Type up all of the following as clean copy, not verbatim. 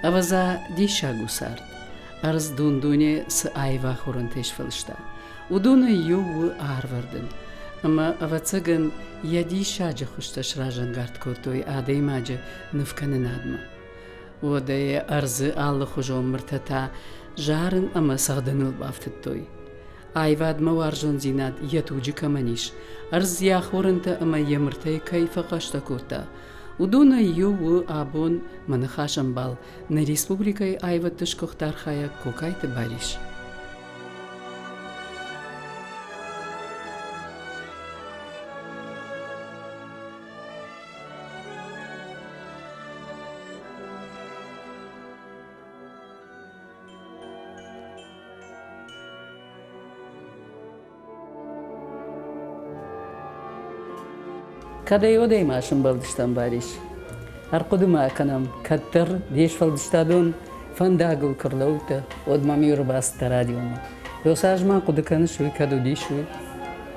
Ӕвӕдза, диссаг у цард. Ӕрдз дун-дуне цы аив ахорӕнтӕй сфӕлыста, уыдонӕй иу у арвӕрдын. Ӕмӕ, ӕвӕццӕгӕн, йӕ диссаджы хуызтӕ сразӕнгард кодтой адӕймаджы нывкӕнынадмӕ. Уӕдӕ йӕ ӕрдзы алыхуызон мыртӕ та зарын ӕмӕ цӕгъдыныл бафтыдтой. Аивадмӕ уарзондзинад йӕ туджы кӕмӕн ис, ӕрдз йӕ ахорӕнтӕ ӕмӕ йӕ мыртӕй кӕй фӕхъӕстӕ кодта, уыдонӕй иу у абон мӕ ныхасӕмбал, нӕ республикӕйы аивӕдты сгуыхт архайӕг Кокайты Барис. Кӕдӕй-уӕдӕй ма сӕмбӕлдыстӕм, Барис. Ӕрхъуыды ма кӕнӕм, кӕддӕр де сфӕлдыстадон фӕндагыл куы рлӕудтӕ, уӕд мӕм-иу ӕрбацыдтӕ радиомӕ. Ёсаз ма хъуыды кӕныс, уый кӕд уыдис, уый?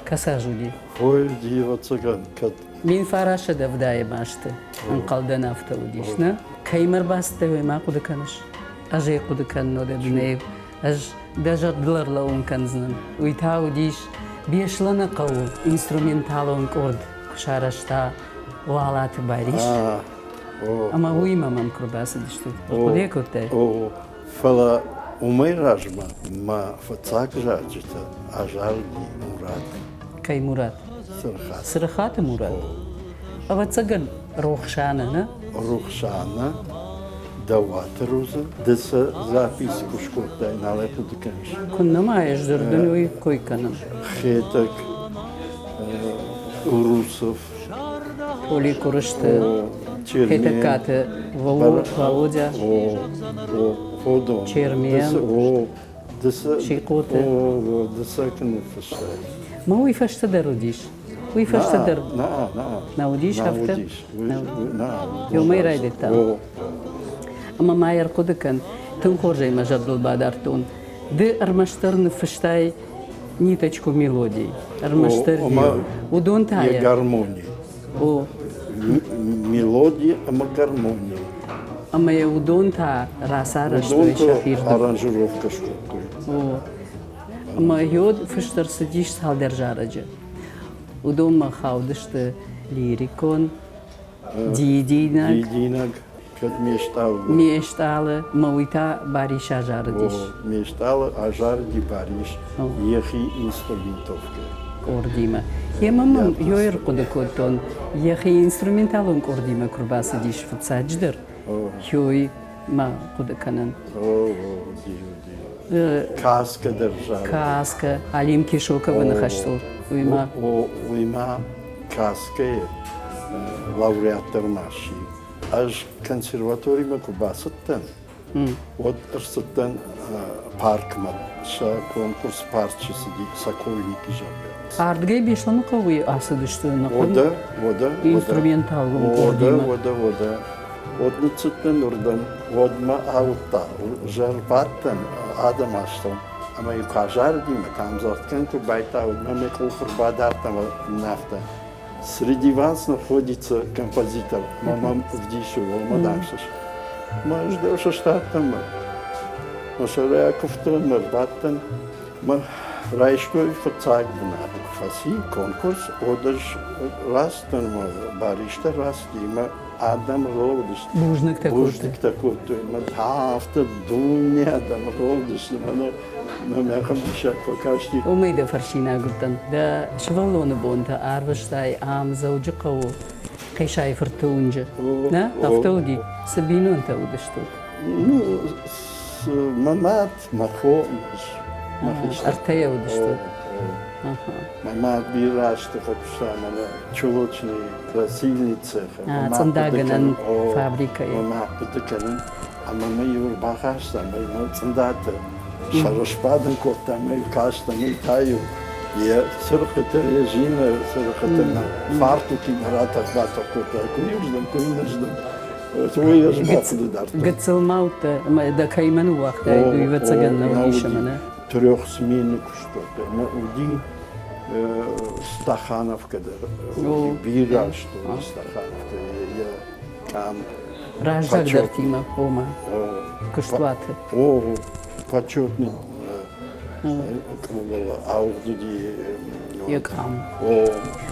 Кӕцы аз уыди? Ой, ӕвӕццӕгӕн, кӕд 1970 азты, ӕнхъӕлдӕн, афтӕ уыдис, нӕ? Кӕимӕ ӕрбацыдтӕ, уый ма хъуыды кӕныс? Ӕз ӕй хъуыды кӕнын, уӕдӕ дунейы ӕз дӕ зӕрдыл ӕрлӕууын кӕндзынӕн. Уый та уыдис Беслӕны хъӕуы инструменталон къорд куы сарӕзта Уалаты Барис. Ӕмӕ уыимӕ мӕм куы рбацыдыстут, хъуыды кодтай? Фӕлӕ уымӕй размӕ мӕ фыццаг зарджытӕ азарыди Мурат. Кӕй Мурат? Цырыхаты. Цырыхаты Мурат? Ӕвӕццӕгӕн, Рухсана, нӕ? Рухсана, Дауаты Роза, ды сӕ запись куы скодтай, нал ӕй хъуыды кӕныс? Куыннӕ ма ӕз дӕр дын уый кой кӕнын. Хетӕг, Урусов. Оли Курысты, Хетӕгкаты Володя. О, Чермен. Сихъоты. Ды сӕ куы ныффыстай. Ма уый фӕстӕдӕр уыдис. Уый фӕстӕдӕр нӕ уыдис афтӕ? Уымӕй райдыдта. Ӕмӕ ма ӕрхъуыды кӕн, тынг хорзӕй мӕ зӕрдыл бадардтон. Ды ӕрмӕстдӕр ныффыстай ниточку мелодии. Ӕрмӕстдӕр уыдон та йӕ гармони. О. Мелоди ӕмӕ гармони. Ӕмӕ йӕ уыдон та рацарӕзтой сӕхирдӕм. Аранжировкӕ скодтой. О. Ӕмӕ йод фыст ӕрцыдис цалдӕр зарӕджы. Уыдонмӕ хаудысты лирикон, дидинӕг. Дидинӕг, кӕд ме стъалы. Ме стъалы, мӕ уый та Барис азарыдис. О, ме стъалы азарыди Барис йӕхи инструментовкӕ. Къордимӕ. Йемӕ мӕм ёй ӕрхъуыды кодтон, йӕхи инструменталон къордимӕ куы рбацыдис фыццаджыдӕр, ёй ма хъуыды кӕнын. О, уыди, уыди. Каскӕ дӕр зарыд. Каскӕ, Алим Кишоковы ныхӕстыл. Уый ма. О, уый ма каскӕйы лауреат дӕр ма сси. Ӕз консерваторимӕ куы бацыдтӕн, уӕд ӕрцыдтӕн паркмӕ. Сӕ конкурс парчы цыди Сокольники, зӕгъгӕ. Ардыгӕй Беслӕныхъӕуы ацыдысты Уӕдӕ, уӕдӕ. Инструменталон къордимӕ. Уӕдӕ, уӕдӕ. Уӕд ныццыдтӕн уырдӕм, уӕд мӕ ауыдта, зӕрбадтӕн адӕм астӕу. Ӕмӕ-иу куы азарыди мӕ та ӕмдзӕгъдгӕн куы байдта, уӕд мӕ мӕ къух ӕрбадардта ӕмӕ афтӕ: Среди вас находится композитор. Мӕ мӕм ӕвдисы, уӕлмӕ дам сыс. Мӕ ӕз дӕр сыстадтӕн мӕ. Мӕ сӕрӕй акуывтон, мӕ ӕрбадтӕн. Мӕ райстой фыццаг бынат. Фӕци конкурс, уӕд ӕз рацыдтӕн мӕ баристӕ рацыди мӕ адӕм рлӕудысты. Бузныгтӕ кодтой. Бузныгтӕ кодтой. Мӕ та афтӕ дуне адӕм рлӕудысты. Мӕнӕ мӕм ахӕм диссаг фӕкасти. Уымӕй дӕ фӕрсинаг уыдтӕн. Дӕ сывӕллоны бонтӕ арвыстай ам Дзӕуджыхъӕуы Хъесайы фырты уынджы. Нӕ? Афтӕ уыди? Цы бинонтӕ уыдыстут? Ну, мӕ мад, мӕ хо, мӕ хистӕр. Ӕртӕйӕ уыдыстут? Мӕ мад бирӕ азты фӕкуыста мӕнӕ чулочный красильный цехы. Цъындагӕнӕн фабрикӕйы. Мӕ хъуыды кӕнын, ӕмӕ мӕ иу ӕрбахаста, мӕ мӕ цъындатӕ сӕры сбадын кодта, мӕ иу кастӕн, уый та-иу йӕ цырыхъыты резинӕ цырыхъыты мӕ фартукимӕ ратӕх-батӕх кодта, куы иуыздӕм, куы иннӕздӕм. Уый ӕз бахъуыды дардтон. Гыццыл ма уыдтӕ, ӕмӕ дӕ кӕимӕ ныууагътай, уый ӕвӕццӕгӕн нӕ уыдис ӕмӕ нӕ? Трех смены куыстуат ӕмӕ уыди Стахановкӕ дӕр. Бирӕ азты уыди Стахановкӕ йӕ къам. Раздагдӕртимӕ, ома, куыстуаты. О, почетный ауыгъд уыди. Йӕ къам. О.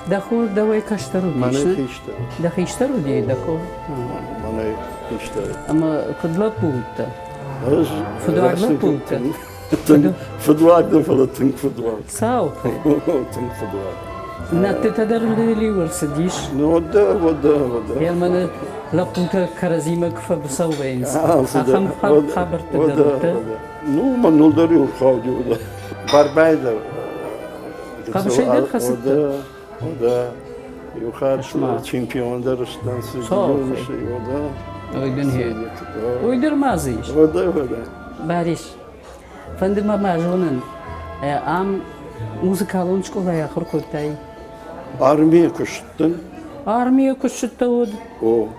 Дӕ хо дӕуӕй кӕстӕр уыдис? Мӕнӕй хистӕр. Дӕ хистӕр уыди дӕ хо? Мӕнӕй хистӕр. Ӕмӕ куыд лӕппу уыдтӕ? Ӕз Фыдуаг лӕппу уыдтӕ? Фыдуаг дӕ, фӕлӕ тынг фыдуаг. Цау? Тынг фыдуаг. Нӕдтытӕ дӕр лиу ӕрцыдис. Ну, да, да, да. Германы лӕппутӕ кӕрӕдзимӕ куы фӕбыцӕу вӕййынц, ахӕм хабӕрттӕ дӕр уыдтӕ? Ну, мӕныл дӕр иу хауди уыд. Барбай дӕр. Хъӕбысӕй дӕр хӕцыдтӕ? Да. Иу хатт чемпион дӕр сдӕн, да. Ой, дын Ой, дӕр ма дзы ис. Да, да. Барис, фӕнды мӕ ма зонын, ам музыкалон скъолайы ахуыр кодтай? Армийы куыстытӕн. Армийы куыстытӕ уыд? О,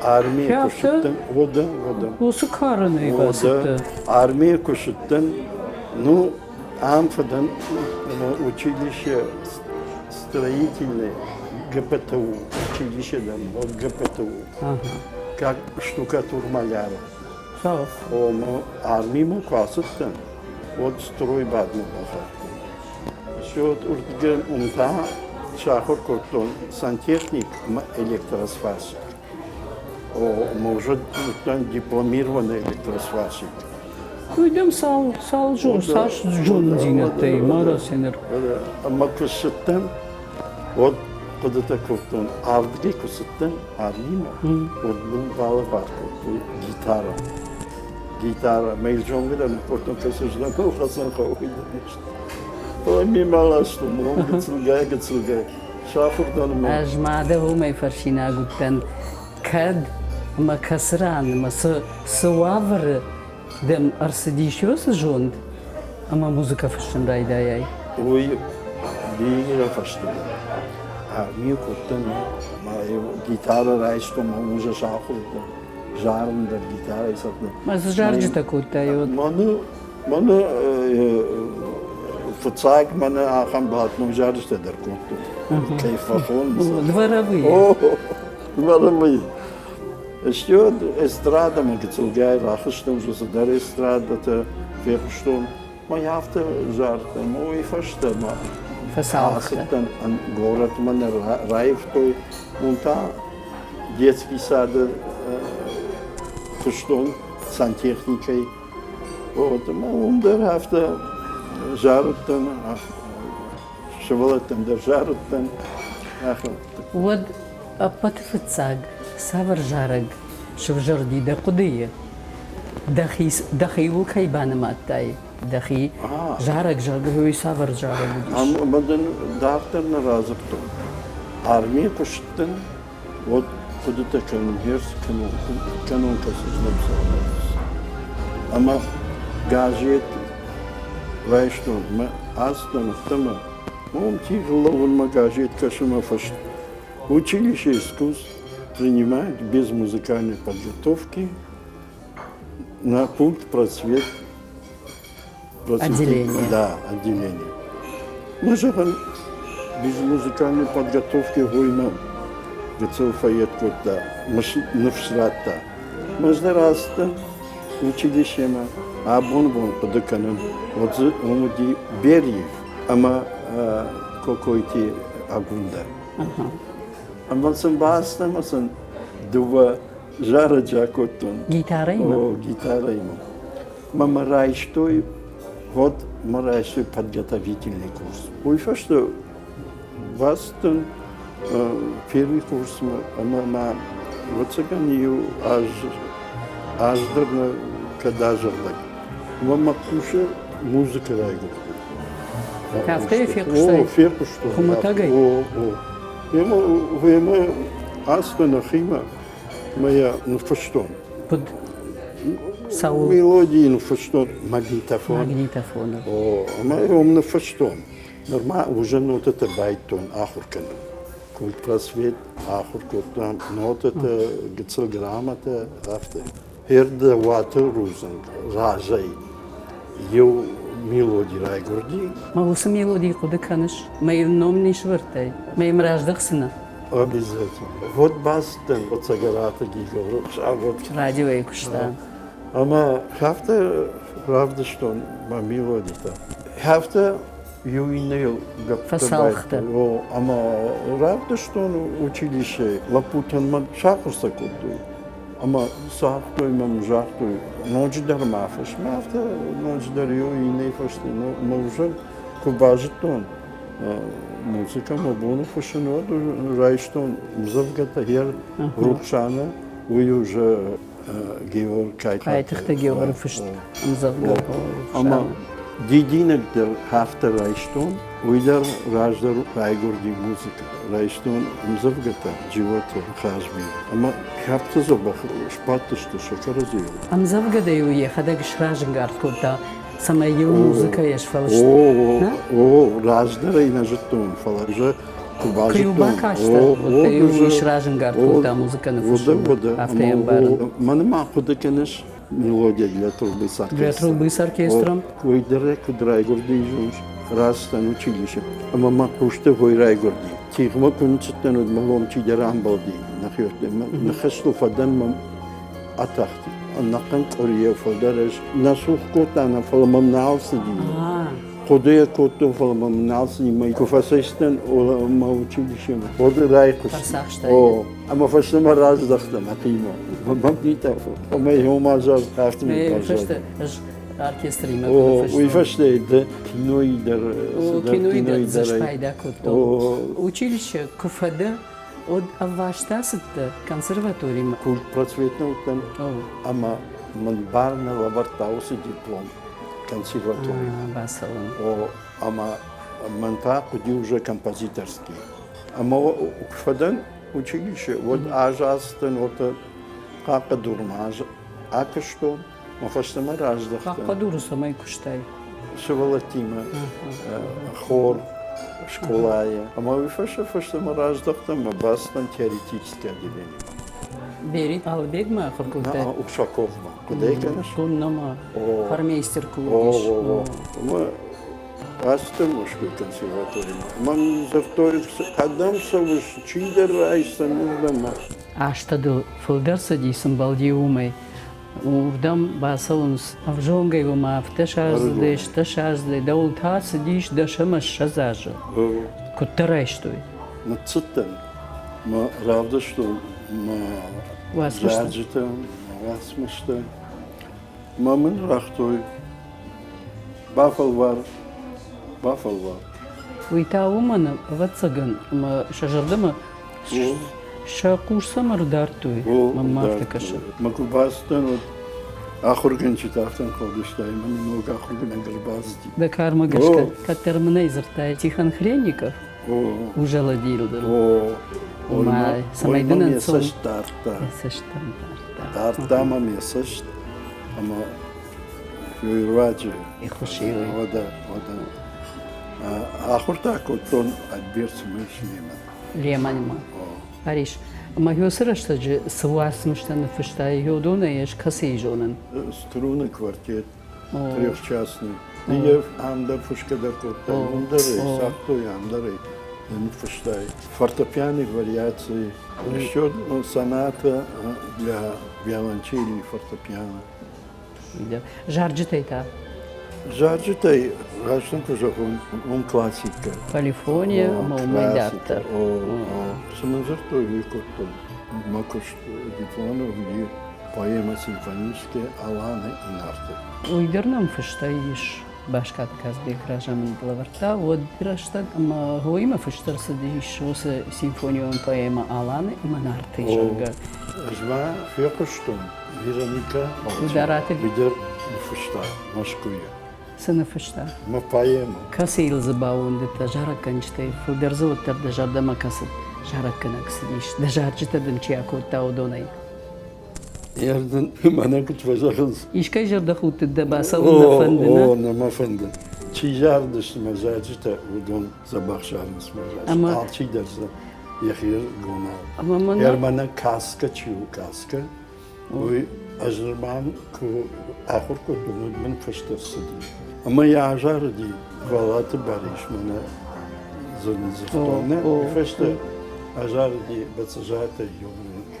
армийы куыстытӕн. О, да, о, да. Уыцы карынӕй бацыдтӕ? Армийы куыстытӕн, ну, ам фыдӕн училище строительное, ГПТУ, училище дӕр, вот ГПТУ, как штукатур-маляр. Ома армимӕ куы ацыдтӕн, уӕд стройбадмӕ бахаудтӕн. Счет уырдыгӕй уым та сахуыр кодтон сантехник ӕмӕ электросварщик. Ома уже уыдтӕн дипломированный электросварщик. Уый дӕм цал, цал цас зонындзинӕдтӕй ма рацӕныр? Ӕмӕ куы ссыдтӕн, уӕд хъуыдытӕ кодтон, ардыгӕй куы цыдтӕн армимӕ, уӕд мын балӕвар кодтой гитарӕ. Гитарӕ, мӕ зонгӕ дӕр кодтон, кӕцы знагыл хӕцын хъӕуы. Фӕлӕ мемӕ ластон, уым гыццылгай, гыццылгай. Сахуыр дӕн ӕмӕ. Ӕз ма дӕ уымӕй фӕрсинаг уыдтӕн, кӕд ӕмӕ кӕцы ран ӕмӕ цы, цы уавӕры дӕм ӕрцыдис уыцы зонд ӕмӕ музыкӕ фыссын райдайай? Уый бирӕ фӕстӕдӕр. Армийы кодтон, мӕ гитарӕ райстон, мӕ уже сахуыр дӕн. Зарын дӕр гитарӕй цӕгъдын. Мӕ цы зарджытӕ кодтай? Мӕны, мӕны фыццаг мӕнӕ ахӕм блатной зарджытӕ дӕр кодтон. Кӕй фӕхонынц. Дворовые. О, дворовые. Еще эстрадӕмӕ гыццылгай рахызтӕн, цыдӕр эстрадӕтӕ фехъуыстон. Мӕ афтӕ зардтӕн, уый фӕстӕ ма ацыдтӕн горӕтмӕ нӕ раивтой. Уым та детский сады куыстон сантехникӕй. Вот, ӕмӕ уым дӕр афтӕ зарыдтӕн, сывӕллӕттӕн дӕр зарыдтӕн. Уӕд ӕппӕты фыццаг цавӕр зарӕг сывзӕрди дӕ хъуыдыйы? Дӕхи, дӕхиуыл кӕй банымадтай, дӕхи зарӕг, зӕгъгӕ, уый цавӕр зарӕг уыдис? Ӕмӕ дын дарддӕр нӕ радзырдтон. Армийы куыстытӕн уӕд хъуыдытӕ кӕнын херц кӕнон кӕцы Ӕмӕ газет райстон мӕ ацыдтӕн ӕфтӕмӕ. Уым тигъыл лӕууынмӕ газет кӕсынмӕ фӕст. Училище искусств принимает без музыкальной подготовки на пункт просвет Отделение. Да, отделение. Мы зӕгъӕм, без музыкальной подготовки война гыццыл фӕййӕд кодта, ныфс радта. Мӕздӕр ацыдтӕн училищемӕ, абон бон хъуыды кӕнын, уӕд дзы уым уыди Бериев ӕмӕ Кокойти Агундӕ. Ӕмӕ сын бацыдтӕн ӕмӕ сын дыууӕ зарӕджы акодтон. Гитарӕимӕ? О, гитарӕимӕ. Мӕ мӕ райстой, вот мӕ райстой подготовительный курс. Уый фӕстӕ бацыдтӕн первый курсмӕ ӕмӕ ма ӕвӕццӕгӕн иу аз, аз дӕр нӕ кӕд азӕрдӕг. Ӕмӕ мӕ хъусы музыкӕ райгуырд. Афтӕ фехъуыстай? О, фехъуыстон. Хуымӕтӕгӕй? О, о. Гъемӕ, гъемӕ ацыдтӕн нӕхимӕ мӕ йӕ ныффыстон. Куыд? Цӕуыл? Мелодийы ныффыстон магнитофон. Магнитофоны. О, ӕмӕ уым ныффыстон. Нырма уже нотӕтӕ байдтон ахуыр кӕнын. Культпросвет ахуыр кодтам нотӕтӕ, гыццыл грамотӕ, афтӕ. Ӕрдӕ уаты рудзынг разӕй иу мелоди райгуырди. Мӕ уыцы мелоди хъуыды кӕныс? Мӕ йын ном не сӕвӕрдтай? Мӕ йӕм раздӕхдзынӕ? Обязательно. Вот бацыдтӕн Цӕгӕраты Гигоры завод. Радиойы куыста. Ӕмӕ афтӕ равдыстон мӕ мелодитӕ. Афтӕ иу иннӕйыл Фӕцалхтӕ. Ӕмӕ равдыстон училищейы лӕппутӕн мӕ сахуыр сӕ кодтой. Ӕмӕ цагътой мӕм, загътой, ноджыдӕр ма фыс. Мӕ афтӕ ноджыдӕр иу иннӕйы фӕстӕ мӕ уже куы базыдтон, музыкӕ мӕ боны фыссын, уӕд райстон ӕмдзӕвгӕтӕ Гер Рухсаны, уый уже Геор Хъайтыхты Георы фыст ӕмдзӕвгӕ. Ӕмӕ дидинӕг дӕр афтӕ райстон, уый дӕр раздӕр райгуырди музыкӕ. Райстон ӕмдзӕвгӕтӕ Джиоты Хазби. Ӕмӕ кӕрты дзӕбӕх сбадтысты сӕ кӕрӕдзийыл. Ӕмдзӕвгӕ дӕ-иу йӕхӕдӕг сразӕнгард кодта, цӕмӕй-иу музыкӕйӕ сфӕлыст. О, раздӕр ӕй нӕ зыдтон, фӕлӕ уже куы базыдтон. Куы-иу бакастӕ, уӕд-иу сразӕнгард кодта музыкӕ ныффыссын. Афтӕ йӕ ӕмбарын. Мӕн ма хъуыды кӕныс мелодия для трубы с оркестром? Для трубы с оркестром. Уый дӕр куыд райгуырди, рацыдтӕн училище, ӕмӕ мӕ хъусты хой райгуырди. Тигъмӕ куы ныццыдтӕн, уӕд мӕ лом чидӕр амбӕлди нӕхиуӕттӕ. Ныхӕстыл фӕдӕн мӕм атахти. Ӕнӕхъӕн къуырийӕ фылдӕр ӕз нӕ цух кодта, нӕ, фӕлӕ мӕм нал цыди. Хъуыды кодтон, фӕлӕ мӕм нал цыди. Мӕ куы фӕцӕйцыдтӕн мӕ училищемӕ, уӕд райхъуысти. О, ӕмӕ фӕстӕмӕ раздӕхтӕн нӕхимӕ. Мӕм нитӕ ӕмӕ йома зард афтӕмӕй баззад. Ӕз оркестримӕ О, уый фӕстӕ ды кинойы дӕр кинойы дӕр спайда кодтон. Училище куы фӕдӕ, Уӕд ӕвваст ацыдтӕ консерваторимӕ? Культпросветны уыдтӕн ӕмӕ мын бар нӕ лӕвӕрдта уыцы диплом консерваторийы. Бацӕуын. О, ӕмӕ мӕн та хъуыди уже композиторский. Ӕмӕ куы фӕдӕн училище, уӕд ӕз ацыдтӕн уӕртӕ Хъахъхъӕдурмӕ акуыстон, мӕ фӕстӕмӕ раздӕхтӕн. Хъахъхъӕдуры цӕмӕй куыстай? Сывӕллӕттимӕ хор скъолайы. Ӕмӕ уый фӕстӕ фӕстӕмӕ раздӕхтӕн мӕ бацыдтӕн теоретическое отделениемӕ. Бери Албегмӕ ахуыр кодтай? Ушаковмӕ. Куыдӕй кӕныс? Куыннӕма. Хормейстер куы уыдис. Ӕмӕ ацыдтӕн Мӕскуыйы консерваторимӕ. Мӕн дзырдтой, кӕдӕм цӕуыс, чидӕр райсдзӕн уырдӕм. Азтӕ дыл фылдӕр цыди, цы мбӕлди, уымӕй. Уырдӕм бацӕуынц ӕвзонгӕй уымӕ афтӕ саздзыдӕй, стӕ саздзыдӕй, дӕуыл та цыдис 10 ӕмӕ 20 азы. Куыддӕр райстой? Ныццыдтӕн, мӕ равдыстон мӕ зарджытӕ, мӕ уацмыстӕ. Мӕ мын загътой, бафӕлвар, бафӕлвар. Уый та уымӕн, ӕвӕццӕгӕн, ӕмӕ сӕ зӕрдӕмӕ Сӕ хъус сӕм ӕрдардтой, мӕнмӕ афтӕ кӕсы. Мӕ куы бацыдтӕн, уӕд ахуыргӕнджытӕ афтӕ ӕнхъӕлдыстай, мӕн ног ахуыргӕнӕг ӕрбацыди. Дӕ кармӕ гӕсгӕ, кӕддӕр мын ӕй дзырдтай Тихон Хренников узӕлыди дыл. Ома, цӕмӕй дын ӕнцон... Йӕ цӕст дардта. Йӕ цӕст дӕм дардта. Дардта мӕм йӕ цӕст, ӕмӕ руаджы. Уӕдӕ, уӕдӕ. Ахуыр та кодтон Альберт Смышнимӕ. Леманимӕ. Арис, ӕмӕ уыцы рӕстӕджы цы уацмыстӕ ныффыстай, уыдонӕй ӕз кӕцыйы зонын? Струнный квартет, трехчастный. Ие ам дӕр фысгӕ дӕр кодтай, уым дӕр ӕй цагътой, ам дӕр ӕй ныффыстай. Фортепианных вариаций, еще соната для виолончели и фортепиано. Зарджытӕй та? Зарджытӕй, раст куы зӕгъон, уым классикӕ. Полифония ӕмӕ уымӕй дарддӕр. Цы мын дзырдтой, уый кодтон. Мӕ куыст дипломы уыди поэмӕ симфонические Аланы и Нарты. Уый дӕр нӕм фыстӕй ис. Баскаты Казбек разамынд лӕвӕрдта, уӕд рӕстӕг ӕмӕ хоимӕ фыст ӕрцыдис уыцы симфонион поэмӕ Аланы ӕмӕ Нарты, зӕгъгӕ. Ӕз ма фехъуыстон, Вероникӕ Удараты уый дӕр ныффыста Мӕскуыйы. Цы ныффыста? Мӕ поэмӕ. Кӕцыйыл дзы баууӕндыдтӕ зарӕггӕнджытӕй? Фылдӕр дзы уӕддӕр дӕ зӕрдӕмӕ кӕцы зарӕггӕнӕг цыдис? Дӕ зарджытӕ дын чи акодта, уыдонӕй? Ӕрдын мӕнӕ куыд фӕзӕгъынц. Искӕй зӕрдӕхудты дӕ бацӕуын нӕ фӕнды, нӕ? О, нӕ мӕ фӕнды. Чи зардысты мӕ зарджытӕ, уыдон дзӕбӕх зарынц мӕ зарджытӕ. Алчи дӕр дзы йӕхи ргонау. Ӕрмӕнӕ каскӕ чи у, каскӕ, уый ӕз нырма куы ахуыр кодтон, уӕд мын фӕстӕ цыди. Ӕмӕ йӕ азарыди Балаты Барис мӕнӕ дзырдтон, нӕ? Фӕстӕ. Азарыди Бӕцӕзаты Юрик.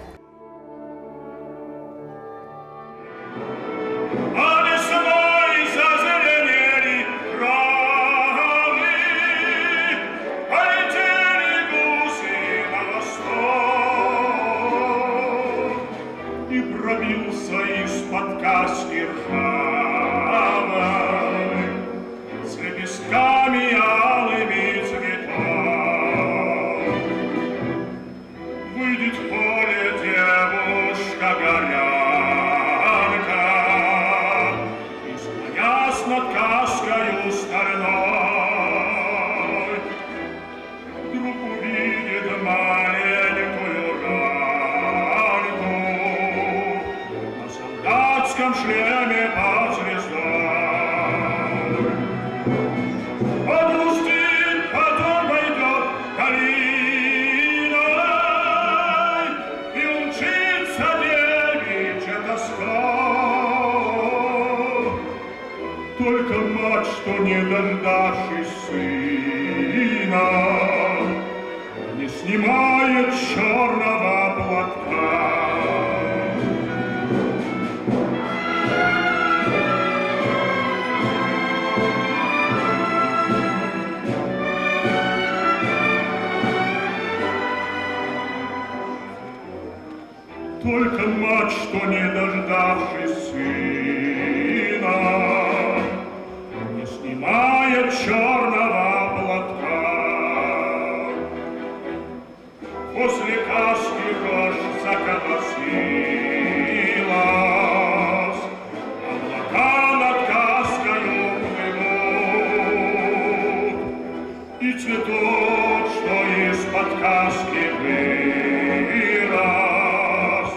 И пробился из-под каски ржавой с лепестками алыми цветов. Выйдет в поле девушка-горянка и, склонясь над каскою стальной, вдруг увидит маленькую ранку на солдатском шлеме под звездой. Погрустит, потом пойдет калиной, и умчится девичья тоска. Только мать, что не дождавшись сына, не снимает черного платка. Только мать, что не дождавшись сына, не снимает черного платка. После каски рожь заколосилась, облака над каскою плывут, и цветок, что из-под каски вырос,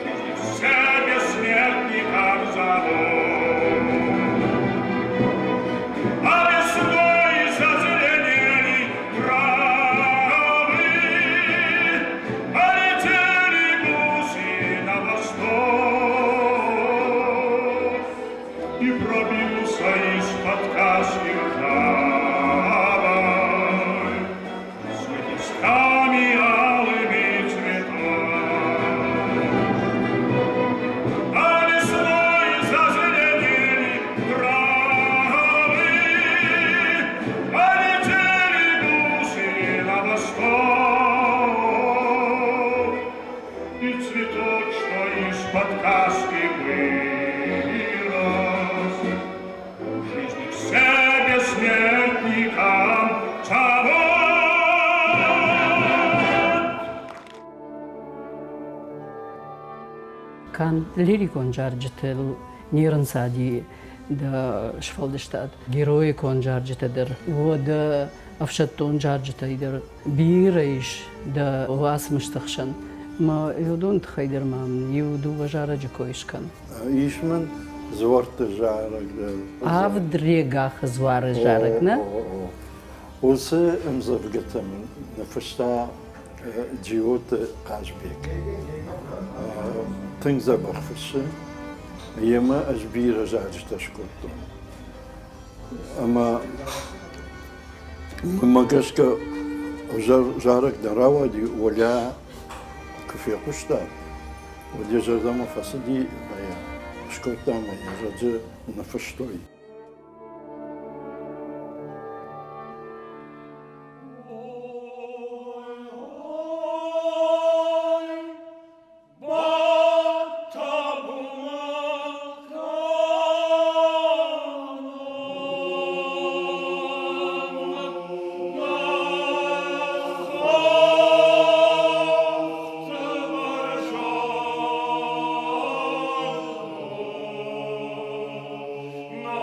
жизни все бессмертникам зовут. А весной зазеленели травы, полетели гуси на восток, и пробился из-под каски ржавой с лепестками алыми цветов. А весной зазеленели травы, полетели гуси на восток, и цветок, что из-под каски вырос, жизни все бессмертникам зовут. Канд лирикон зарджытыл не рынцади дӕ сфӕлдыстад. Героикон зарджытӕ дӕр, уӕдӕ ӕфсӕддон зарджытӕй дӕр бирӕ ис дӕ уацмысты хсӕн. Мӕ уыдон тыххӕй дӕр ма иу-дыууӕ зарӕджы кой скӕн. Ис мын дзуӕртты зарӕг дӕр. Авд регахы дзуары зарӕг, нӕ? Уыцы ӕмдзӕвгӕтӕ мын ныффыста Джиоты Хъазбег. Тынг дзӕбӕх фыссы. Йемӕ ӕз бирӕ зарджытӕ скодтон. Ӕмӕ мӕнмӕ гӕсгӕ зарӕг дӕр рауади, Оля куы фехъуыста, уӕд йӕ зӕрдӕмӕ фӕцыди ӕмӕ йӕ скодта ӕмӕ йӕ зӕрды ныффыстой. На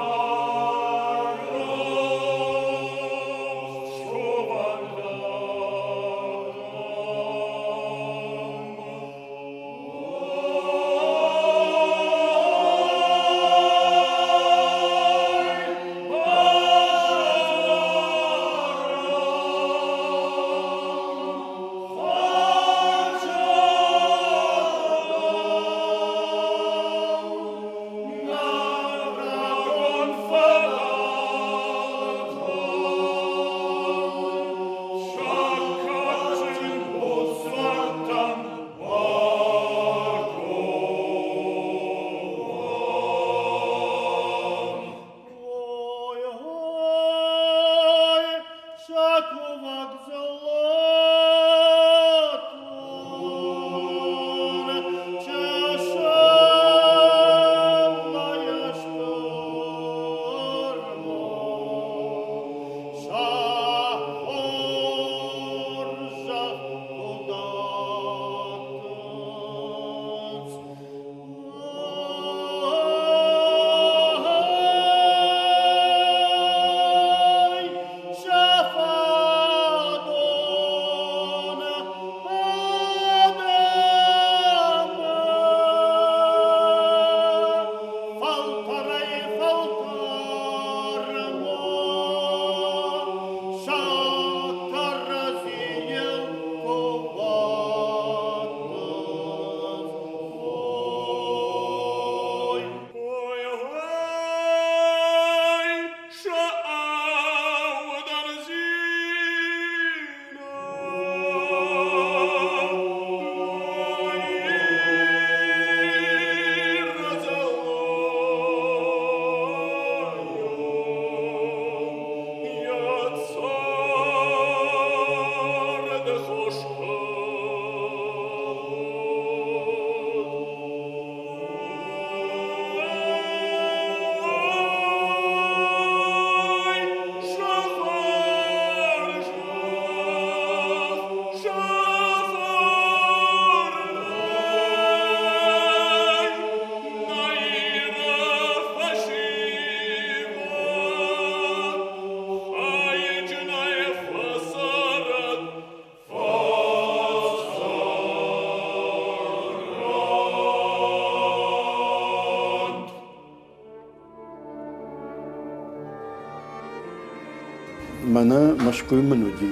Мӕнӕ Мӕскуыйы мын уыди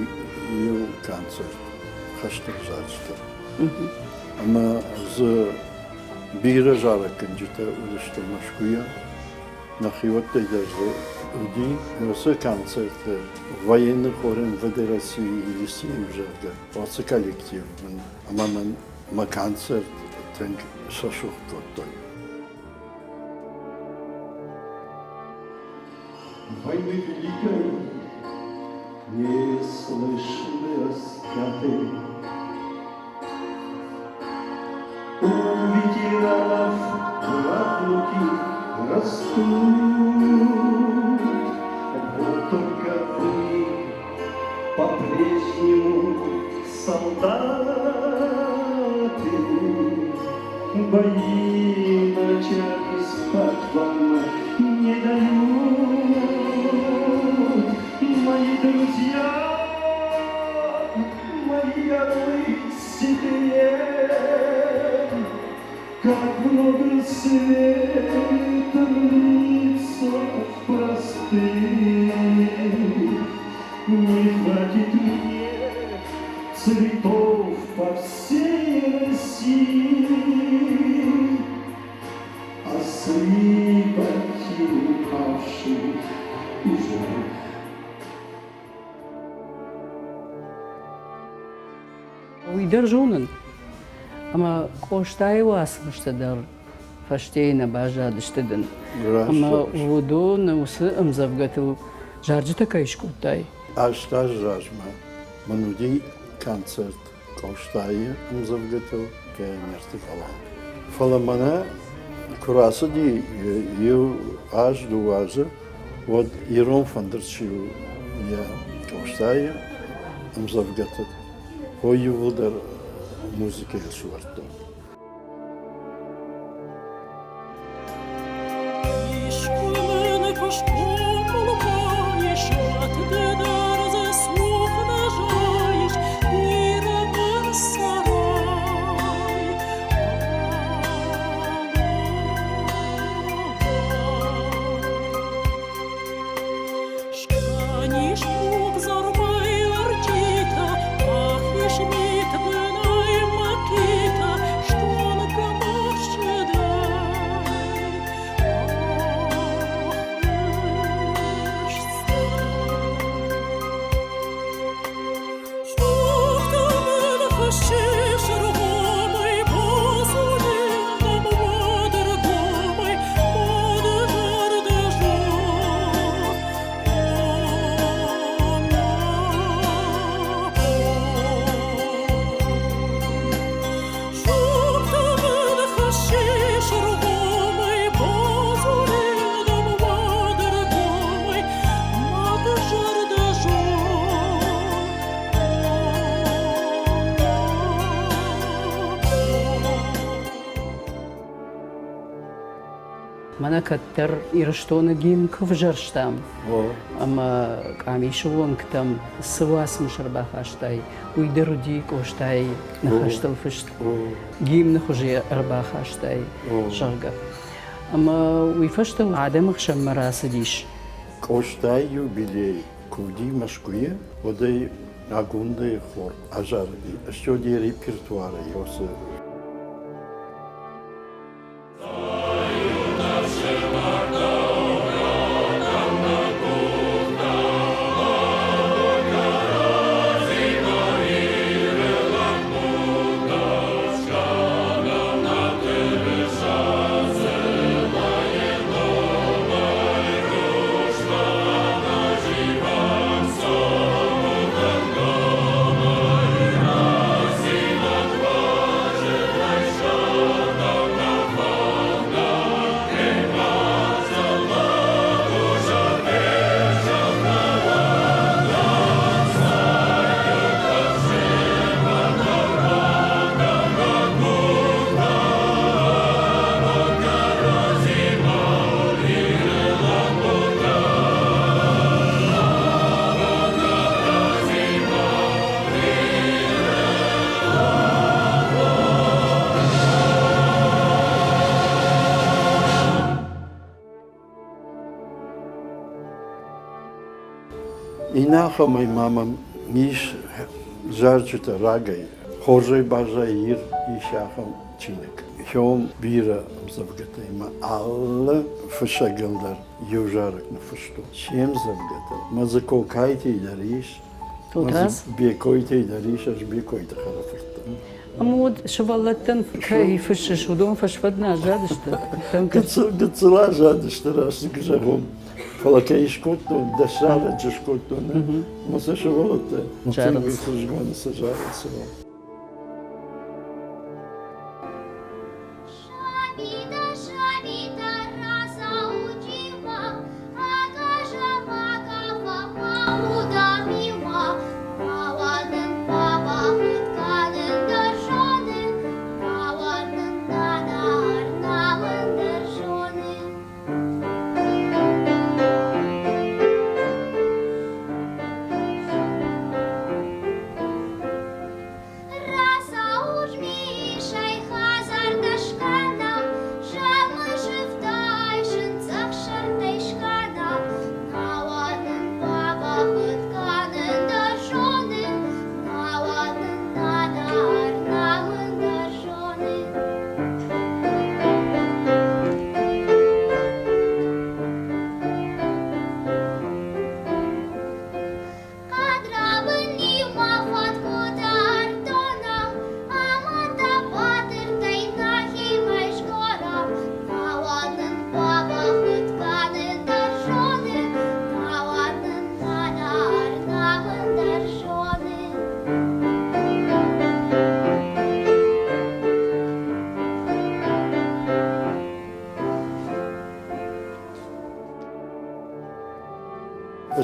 иу концерт хӕстон зарджытӕ. Ӕмӕ дзы бирӕ зарӕггӕнджытӕ уыдысты Мӕскуыйӕ. Нӕхиуӕттӕй дӕр дзы уыди. Уыцы концерты военный хор МВД России Елисеев, зӕгъгӕ, уыцы коллектив мын ӕмӕ мын мӕ концерт тынг срӕсугъд кодтой. Войны великой не слышны раскаты. У ветеранов правнуки растут. Вот только вы по-прежнему солдаты. Бои ночами спать вам не дают. Мои друзья, мои орлы себе, Как много света в лицах простых. Не хватит мне цветов по всей России, Осыпать упавших и живых. Уый дӕр зонын, ӕмӕ Къостайы уацмыстӕ дӕр фӕстейы нӕ баззадысты дын. Ӕмӕ уыдоны уыцы ӕмдзӕвгӕтыл зарджытӕ кӕй скодтай? 8 азы размӕ мын уыди концерт Къостайы ӕмдзӕвгӕтыл пионерты галуан. Фӕлӕ мӕнӕ куы рацыди иу аз, дыууӕ азы, уӕд ирон фӕндыр чи у йӕ Къостайы ӕмдзӕвгӕты, уый иууылдӕр музыкӕйыл сӕвӕрдтон. Мӕнӕ кӕддӕр Ирыстоны гимн куы взӕрстам ӕмӕ къамисы уӕнгтӕм цы уацмыс ӕрбахастай, уый дӕр уыди Къостайы ныхӕстыл фыст. Гимны хуызы ӕрбахастай, зӕгъгӕ. Ӕмӕ уый фӕстӕ адӕмы хсӕнмӕ рацыдис. Къостайы юбилей куы уыди Мӕскуыйы, уӕд ӕй Агундайы хор азарыди. Стӕй йӕ репертуары уыцы Иннӕ ахӕмӕй ма мӕм ис зарджытӕ рагӕй. Хорзӕй баззайы Ир ис ахӕм чиныг. Хион бирӕ ӕмдзӕвгӕтӕй мӕ алы фыссӕгыл дӕр иу зарӕг ныффыстон. Се мдзӕвгӕтӕ мӕ дзы Кокайтӕй дӕр ис, Тотрадз? Бекойтӕй дӕр ис, ӕз Бекойты хӕрӕфырт дӕн. Ӕмӕ уӕд сывӕллӕттӕн кӕй фыссыс, уыдон фӕсфӕд нӕ аззадысты? Гыццыл аззадысты, раст зӕгъон. Фӕлӕ кӕй скодтон, дӕ зарӕджы скодтон, ӕмӕ сӕ сывӕллӕттӕ тынг ӕхсызгон сӕ зарынц. Шабита, шабита, разаучила,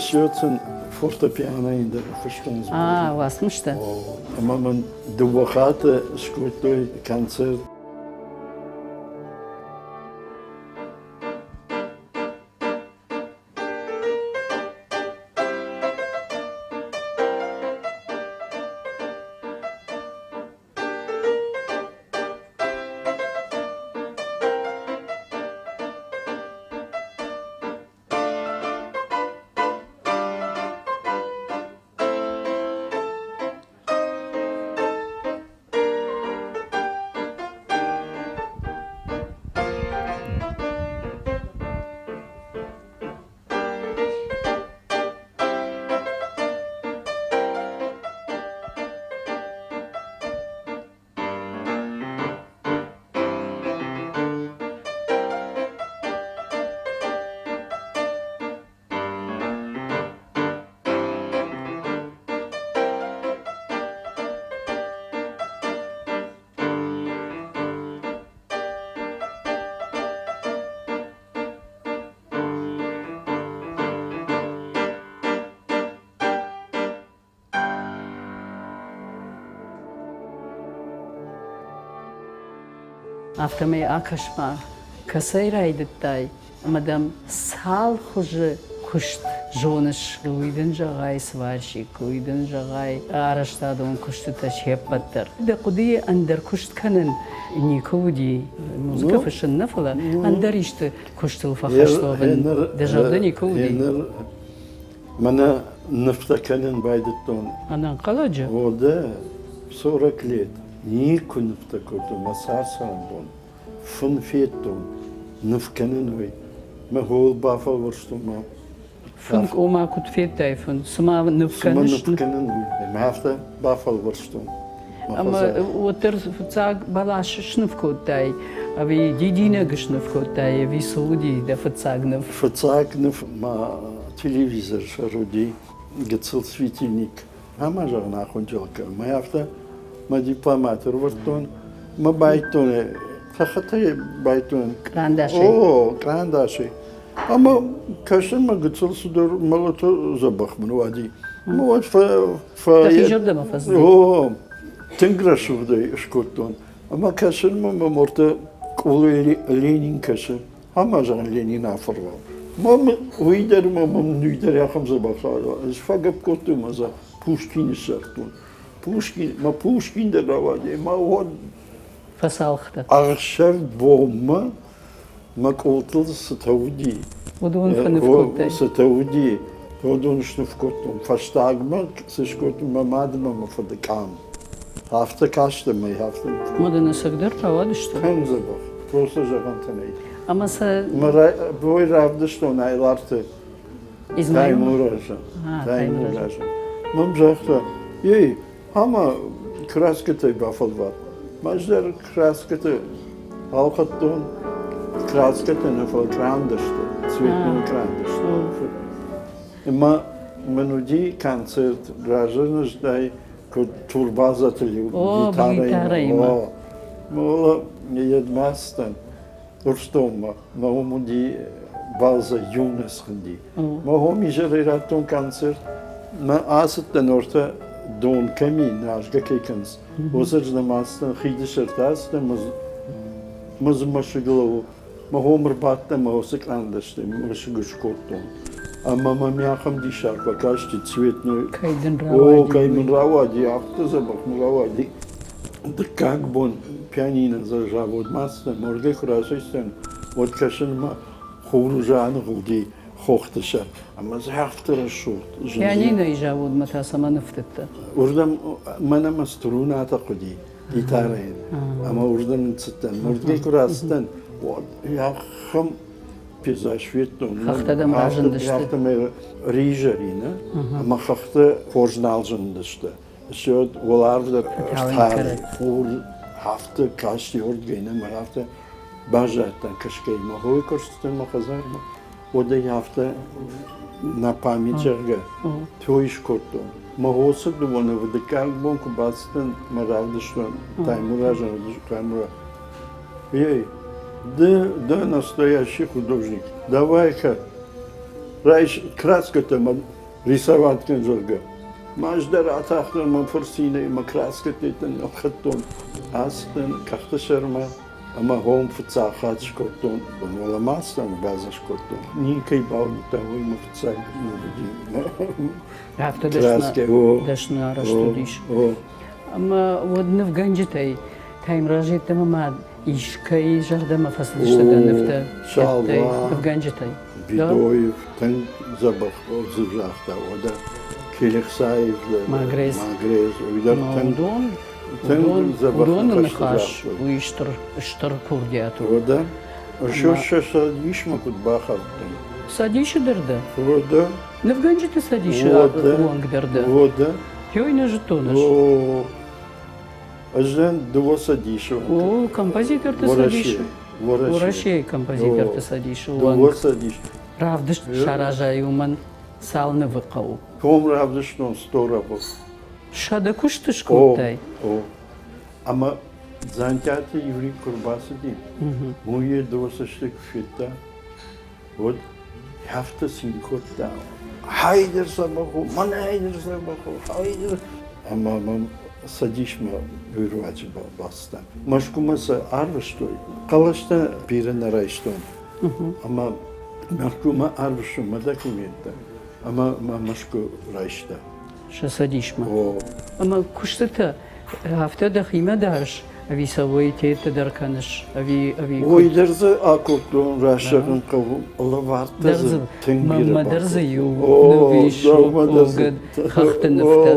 Ссётын фортепианойы дӕр фыстон. А, уацмыстӕ? Ӕмӕ мын дыууӕ хатты скодтой концерт. Афтӕмӕй акӕс-ма, кӕцӕй райдыдтай ӕмӕ дӕм цал хуызы куыст зоныс, уый дын зӕгъай сварщик, уый дын зӕгъай арӕзтадон куыстытӕ се ппӕт дӕр. Дӕ хъуыдыйы ӕндӕр куыст кӕнын никуы уыди, музыкӕ фыссын нӕ, фӕлӕ ӕндӕр исты куыстыл фӕхӕст уӕвын дӕ зӕрдӕ никуы уыди? Мӕнӕ нывтӕ кӕнын байдыдтон. Ӕнӕнхъӕлӕджы? О, дӕ, 40 лет. Никуы нывтӕ кодтон мӕ цард-цӕрӕнбон. Фын федтон, ныв кӕнын уый. Мӕ хойыл бафӕлвӕрстон ма. Фын, ома куыд федтай фын? Цыма ныв кӕныс? Цыма ныв кӕнын уый. Мӕ афтӕ бафӕлвӕрстон. Ӕмӕ уӕддӕр фыццаг бӕлас сныв кодтай, ӕви дидинӕг сныв кодтай, ӕви цы уыди дӕ фыццаг ныв? Фыццаг ныв ма телевизор сӕр уыди, гыццыл светильник. Ӕмӕ зӕгъын ахуынджылкӕ. Мӕ афтӕ мӕ дипломат ӕрвырдтон, мӕ байттон, тӕххытӕй байттон. Кърандасӕй? О, кърандасӕй. Ӕмӕ кӕсын мӕ гыццыл цыдӕр мӕлӕты дзӕбӕх мын уади. Мӕ уӕд Дӕхи зӕрдӕмӕ фӕцыди? О, тынг рӕсугъдӕй скодтон. Ӕмӕ кӕсын мӕ морты къулы Ленин кӕсы. Ӕмӕ зӕгъын Ленин афырвал. Мӕм уый дӕр мӕ уый дӕр ахӕм дзӕбӕх ӕз фӕгӕпп кодтон ӕмӕ дзы Пушкины ссардтон. Пушкин, мӕ Пушкин дӕр рауади, мӕ уӕд Фӕцалхтӕ. Ӕхсӕв бонмӕ мӕ къултыл цытӕ уыди, Уыдон фӕныв кодтай? Цытӕ уыди. Уыдон сныв кодтон. Фӕстагмӕ цы скодтон мӕ мадмӕ мӕ фыды къам. Афтӕ кастӕн мӕ афтӕ. Ма дын ӕцӕгдӕр рауадысты? Тынг дзӕбӕх. Просто зӕгъӕнтӕ нӕй. Ӕмӕ сӕ... Мӕ бой равдыстон Айларты Таймуразӕн. Таймуразӕн. Мӕм загъта, ей, ӕмӕ краскӕтӕй бафӕлвар. Ӕз дӕр краскӕтӕ ӕлхӕдтон. Краскӕтӕ нӕ, фӕлӕ кърандӕстӕ, цветной кърандӕстӕ. Ӕмӕ мын уыди концерт разӕнӕздӕй, куыд турбазӕты гитарӕимӕ. О, йедмастӕн Урсдонмӕ. Мӕ уым уыди базӕ Юнес хуынди. Мӕ хом изӕрӕй радтон концерт. Мӕ ацыдтӕн ортӕ дон кӕми назгӕ кӕй кӕнынц. Уыцы рдӕм ацыдтӕн, хиды сӕрты ацыдтӕн, мӕ дзы мӕсыгыл мӕ хом ӕрбадтӕн мӕ уыцы кърандӕстӕй мӕсыг скодтон. Ӕмӕ мӕм ахӕм диссаг фӕкасти цветной. Кӕй дын рауади? О, кӕй мын рауади, афтӕ дзӕбӕх мын рауади. Дыккаг бон пианино заводмӕ ацыдтӕн, моргӕй куы рацыдтӕн, уӕд кӕсын мӕ хур уже аныгъуылди хохты сӕр. Ӕмӕ дзы афтӕ рӕсугъд зынди. Пианинойы заводмӕ та цӕмӕн ӕфтыдтӕ? Уырдӕм мӕн ӕмӕ струнатӕ хъуыди гитарӕйӕн. Ӕмӕ уырдӕм ныццыдтӕн. Моргӕй куы рацыдтӕн, уӕд ахӕм пейзаж федтон. Хӕхтӕ дӕм разындысты? Афтӕмӕй ризӕрина, ӕмӕ хӕхтӕ хорз нал зындысты. Ссиод уӕларв дӕр ӕртары, хур афтӕ касти уырдгӕй нӕ мӕ афтӕ баззадтӕн кӕсгӕй. Мӕ хойы куы рцыдтӕн мӕ хӕдзармӕ, уӕд ӕй афтӕ на память, зӕгъгӕ, той скодтон. Мӕ хо цы дыууӕ нывы дыккаг бон куы бацыдтӕн, мӕ равдыстон Таймуразӕн, Таймураз. Ей, ды дӕ настоящий художник. Давай-ка, райс краскӕтӕ мӕ рисовать кӕн, зӕгъгӕ. Ӕз дӕр атахтӕн мӕ фырцинӕй мӕ краскӕтӕ нылхӕдтон. Ацыдтӕн къӕхты сӕрмӕ ӕмӕ хом фыццаг хатт скодтон. Уӕлӕмӕ ацыдтӕн, базар скодтон. Никӕй бауыдта, уый мӕ фыццаг уыди. Афтӕ дӕсны арӕзт уыдис. Ӕмӕ уӕд нывгӕнджытӕй Таймураз йеддӕмӕ ма искӕй зӕрдӕмӕ фӕцыдысты дӕ нывтӕ нывгӕнджытӕй? Бидоев тынг дзӕбӕх отзыв загъта, уӕдӕ Келехсаев дӕр, Магрез, Магрез, уый дӕр тынг тынг дзӕбӕх Уыдоны ныхас уый стыр стыр курдиат у. Уӕдӕ сӕ цӕдисмӕ куыд бахаудтӕн? Цӕдисы дӕр дӕ? Уӕдӕ. Нывгӕнджыты цӕдисы уӕнг дӕр дӕ? Уӕдӕ. Ёй нӕ зыдтон ӕз. Ӕз дӕн дыууӕ цӕдисы. О, композиторты цӕдисы. Уӕрӕсейы композиторты цӕдисы уӕнг. Дыууӕ цӕдис. Равдыст саразай, уымӕн цал нывы хъӕуы? Том равдыстон сто Сӕдӕ куысты скодтай? О, ӕмӕ Дзантиаты Юрий куы рбацыди, уый йӕ дыууӕ цӕсты куы федта, уӕд афтӕ цин кодта. Хайдер дзӕбӕх у, мӕнӕй дӕр дзӕбӕх у, хайдер. Ӕмӕ мӕм цӕдисмӕ уый руаджы бацыдтӕн. Мӕскуымӕ сӕ арвыстой. Хъӕлӕстӕ бирӕ нӕ райстон. Ӕмӕ Мӕскуымӕ арвыстой мӕ документтӕ ӕмӕ мӕ Мӕскуы райста. Сӕ цӕдисмӕ. Ӕмӕ куыстытӕ афтӕ дӕхимӕ дарыс, ӕви сӕ уӕйтетты дӕр кӕныс, ӕви ӕви Уый дӕр дзы акодтон, рӕсӕгын хъӕуы лӕвӕрттӕ дзы тынг бирӕ Мӕнмӕ дӕр дзы иу ныв ис, хӕхты нывтӕ.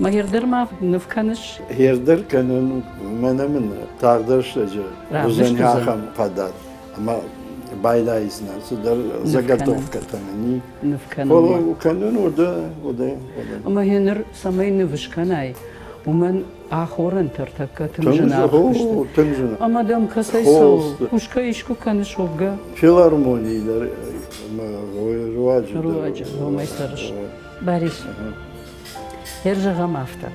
Мӕ дӕр ма ныв кӕныс? Хердӕр кӕнын, мӕнӕ мын тагъд рӕстӕджы уыдзӕн ахӕм фадат, ӕмӕ байдайдзынӕн цыдӕр заготовкӕтӕ мын ныв кӕнын. Кӕнын уыды, уыды, уыды. Ӕмӕ йӕ ныр цӕмӕй ныв скӕнай, уымӕн ахорӕнтӕ ӕртӕккӕ тынг зынаргъ сты. Тынг зынаргъ. Ӕмӕ дӕм кӕцӕй цӕуы? Кусгӕ искуы кӕныс уӕвгӕ? Филармонийы дӕр руаджы. Руаджы, уымӕй цӕрыс. Барис, йӕ зӕгъӕм афтӕ.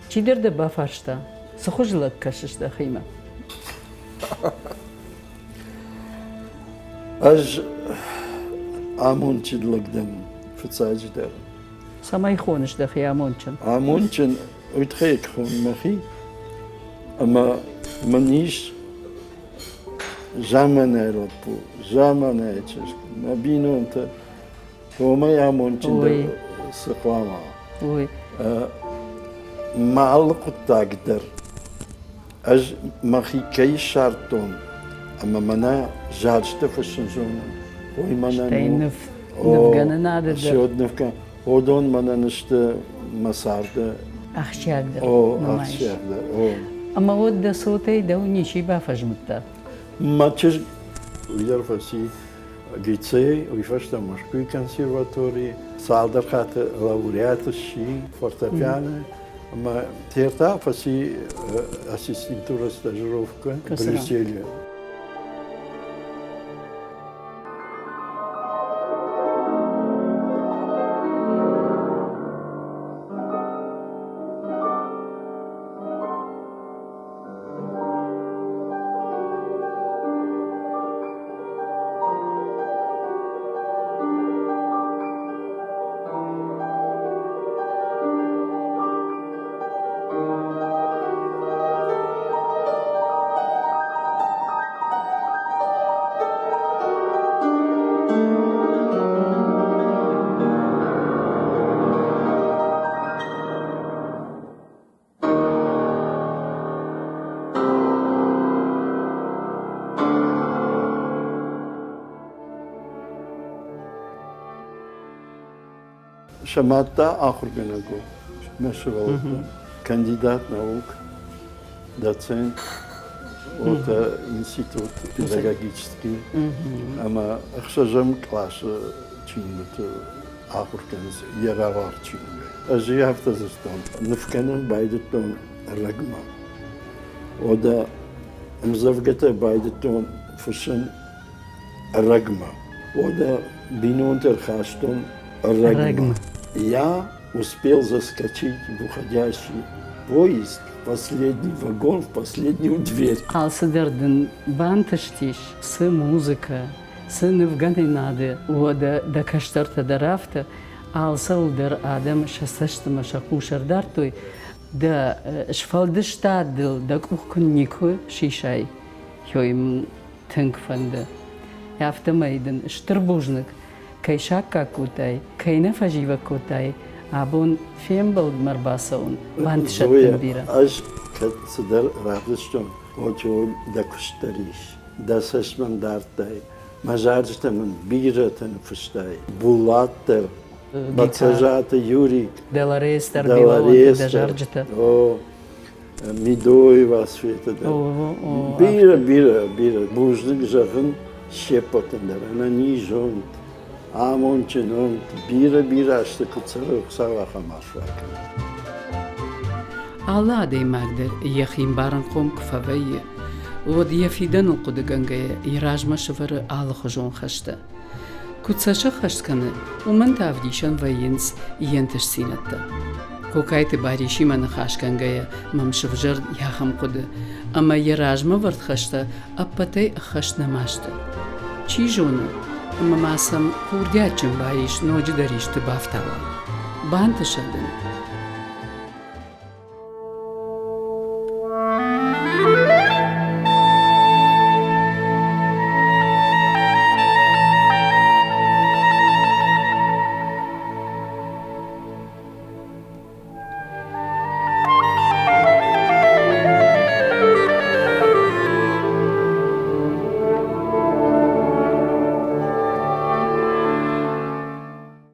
Чидӕр дӕ бафарста, цы хуызы лӕг кӕсыс дӕхимӕ? Ӕз амондджын лӕг дӕн фыццаджыдӕр. Цӕмӕй хоныс дӕхи амондджын? Амондджын уый тыххӕй хонын мӕхи, ӕмӕ мын ис заманайы лӕппу, заманайы чызг, мӕ бинонтӕ. Уымӕй амондджындӕр цы хъуамӕ? Уый. Мӕ алы хъуыддаг дӕр ӕз мӕхи кӕй ссардтон ӕмӕ мӕнӕ зарджытӕ фыссын зонын, уый мӕнӕн Стӕй ныв. Нывгӕнынады дӕр. Все нывгӕ. Уыдон мӕнӕн сты мӕ царды ахсджиагдӕр. О, ахсджиагдӕр. О. Ӕмӕ уӕд дӕ цотӕй дӕу ничи бафӕзмыдта? Мӕ чызг уый дӕр фӕци лицей, уый фӕстӕ Мӕскуыйы консерваторийы, цалдӕр хатты лауреат сси фортепиано. Ӕмӕ Терта фӕци ассистентура стажировка Брюсселе. Сӕ мад та ахуыргӕнӕг у, мӕ сывӕллӕттӕ. Кандидат наук, доцент, вот институт педагогический ӕмӕ ӕхсӕзӕм къласы чингуыты ахуыр кӕнынц йӕ рауагъд чиныгӕй. Ӕз ӕй афтӕ дзырдтон, ныв кӕнын байдыдтон ӕрӕгмӕ. Уӕдӕ ӕмдзӕвгӕтӕ байдыдтон фыссын ӕрӕгмӕ. Уӕдӕ бинонты ӕрхастон ӕрӕгмӕ. Я успел заскочить в уходящий поезд, в последний вагон, в последнюю дверь. Алцыдӕр дын бантыстис, цы музыкӕ, цы нывгӕнинады, уӕдӕ дӕ кӕстӕртӕ дӕр афтӕ, алцӕуыл дӕр адӕм сӕ цӕстмӕ сӕ хъус ӕрдардтой, дӕ сфӕлдыстад дыл дӕ къух куы никуы сисай, уый тынг фӕнды. Афтӕмӕй дын стыр бузныг, кӕй саккаг кодтай, кӕй нӕ фӕзивӕг кодтай, абон фембӕлдмӕ ӕрбацӕуын бантысӕд дын бирӕ. Ӕз кӕд цыдӕр равдыстон, уӕд дӕ куыст дӕр ис, дӕ цӕст мӕм дардтай, мӕ зарджытӕ мын бирӕтӕ ныффыстай. Булат дӕр, Бӕцӕзаты Юрик, Деларес дӕр, Билаонты дӕ зарджытӕ. О, Медоева Светӕ дӕр. Бирӕ, бирӕ, бирӕ. Бузныг зӕгъын се ппӕтӕн дӕр. Ӕнӕниз уӕнт, амондджын уӕнт, бирӕ-бирӕ азты куыд цӕрой, Хуыцау ахӕм арфӕ кӕнӕд. Алы адӕймаг дӕр йӕхи ӕмбарынхъом куы фӕвӕййы, уӕд йӕ фидӕныл хъуыдыгӕнгӕйӕ йӕ размӕ сӕвӕры алыхуызон хӕстӕ. Куыд сӕ сӕххӕст кӕны, уымӕн та ӕвдисӕн вӕййынц йе нтыстдзинӕдтӕ. Кокайты Барисимӕ ныхасгӕнгӕйӕ мӕм сывзӕрд ахӕм хъуыды, ӕмӕ йӕ размӕвӕрд хӕстӕ ӕппӕтӕй ӕххӕст нӕма сты. Чи зоны, ӕмӕ ма сӕм курдиатджын Барис ноджыдӕр исты бафтауа. Бантысӕд ын.